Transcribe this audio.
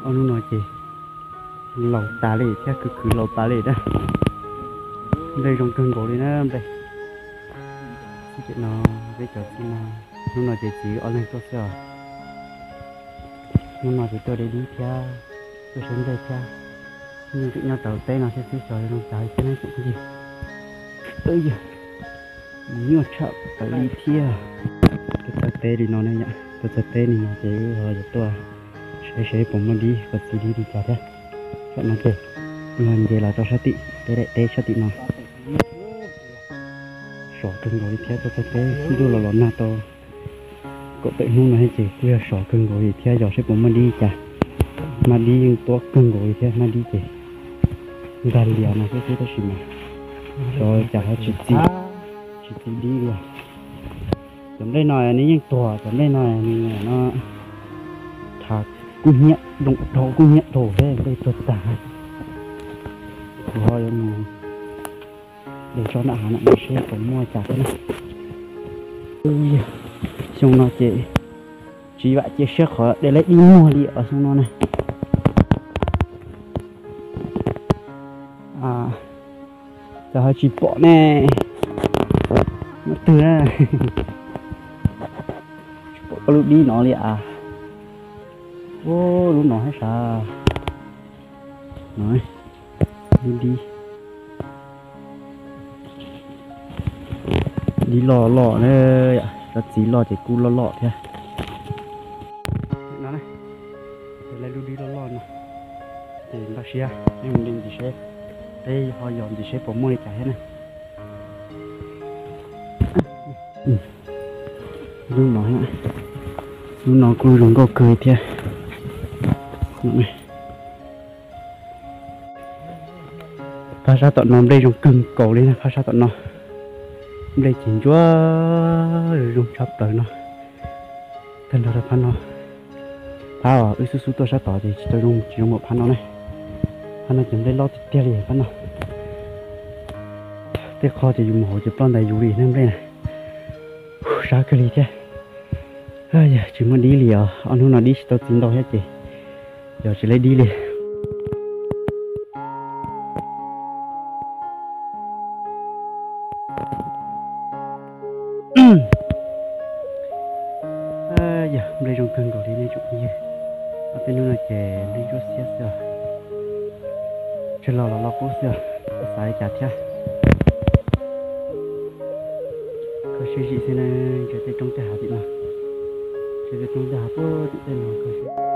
Hnub no ces laus tas li thiab, khwv khwv laus tas li na. Nplej zoo kawg nkaus li na nplej. Txij pem no, peb cov txij no, hnub no ces txiv ob leeg tuaj xwb os. Hnub no ces tuaj de dib thiab tuaj saib nplej thiab. Yeej tseem nyob rau teb no thiab xwb, xyov zoo cas li thiab ne tsoom phooj ywg. Nyuaj tshaj plaws li thiab. Tuaj txog teb li no ne yom, tuaj txog teb li no ces wb ho yuav tuaj saib seb puas muaj dib, puas txi dib li cas thiab. Tam no ces wb ho nce los rau sab tim teb daim teb sab tim no. Sov kawg nkaus li thiab, tuaj txog teb ntuj los los nag tau kaum tawm hnub no thiab ces kuj yog sov kawg nkaus li thiab, yog seb puas muaj dib li cas. Hmab dib yeej tuab kawg nkaus li thiab, hmab dib ces ntag lias no xwb xwb tab sis mas xyov cas ho tsis txi, tsis txi dib li. Cov nplej no nws yeej tuag, cov nplej no nws no rhav kub hnyiab, zoo dhau kub hnyiab dhau thiab, nplej tuag tag. Kuv ho yuav mus de tso nram hav no seb puas muaj cas thiab na. Xyoo no ces tsis vam cia siab qhov de laib dib muag li os xyoo no na. Cas ho tsis pom ne, muab twg na. Tsis pom koj lub dib no li as. Ub, lub no thiab sav. No, lub dib, dib loj loj na, cov txiv loj ces kuj loj loj thiab. No, lub dib loj loj no ces npaj siab peb mus de ntxiv seb, peb ho yos ntxiv seb puas muaj li cas thiab na. Lub no, lub no kuj zoo nkauj kawg thiab. Phab sab tom no nplej zoo kawg nkaus li na, phab sab tom no nplej ces ntsuab zoo tshaj plaws no. Tag nrho rau phab no, phab wb xub xub tuaj sab tod ces tsis tau zoo, tsis zoo npaum phab no ne. Phab no ces nplej loj tiag tiag li phab no. Tej qho ces yus mus hauv ces ploj ntais yus li ne nplej na. Sab kawg li thiab. Yog tsis muaj dib li os, ob hnub no dib tsis tau txiv ntau thiab ces yog tsis laib dib li. Yog nplej zoo kawg nkaus li nej tsoom phooj ywg. Ob peb hnub no ces nplej ntsuab xiab xwb os. Tsawg los los los qub xwb os, xav li cas thiab. Kho siab zim xwb na, ntshe tej roob tej hav tim no, ntshe tej roob tej hav puag tim tej no kho siab.